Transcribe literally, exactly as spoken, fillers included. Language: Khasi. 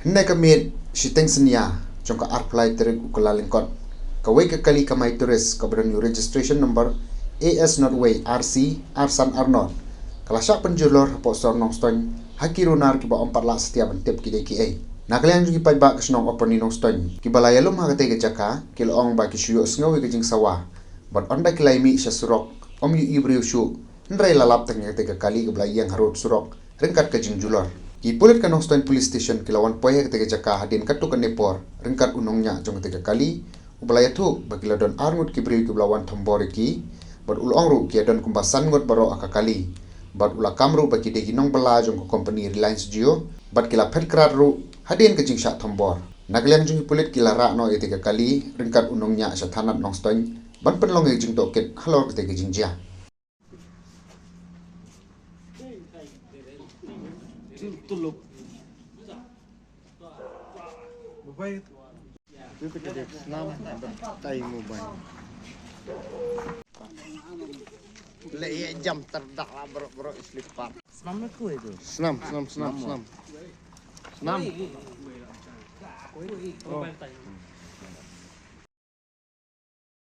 Hynne ka miet shiteng synñia jong ka arphew lai tarik u Kyllalyngkot, kawei ka kali kamai tourist kaba don ïa u registration number A S not wei R C ar san ar not ka la shah pynjulor hapoh sor Nongstoiñ ha ki runar kiba ym pat lah satia ban tip ki dei kiei. Na ka liang jong ki paidbah ka shnong Upper New Nongstoiñ kiba la ïalum ha katei ka jaka, ki la ong ba ki shu ïohsngew ïa ka jingsawa bad ynda ki la ïa mih sha surok ym ïohi briew shuh, hynrei la lap tang ïa katei ka kali kaba la ïeng harud surok ryngkat ka jingjulor. Ki pulit ka Nongstoiñ Police Station ki la wan poi ha katei ka jaka hadien katto katne por ryngkat u nongñiah jong katei ka kali, uba la ïathuh ba ki la don ar ngut ki briew kiba la wan thombor ïa ki, bad u la ong ruh ki ïa don kumba san ngut baroh ha ka kali. Bad u la kam ruh ba ki dei ki nongbylla jong ka company Reliance Jio, bad ki la phet krad ruh hadien ka jingshah thombor. Na ka liang jong ki pulit ki la rah noh ïa katei ka kali ryngkat u nongñiah sha thanat Nongstoiñ ban pynlong ïa ka jingtohkit halor katei ka jingjia. Mobile. Itu kita dia senam, tai mobile. Le, ïa jam terdak lah, bro, bro, slipper. Senam aku itu. Senam, senam, senam, senam. Senam. Oh.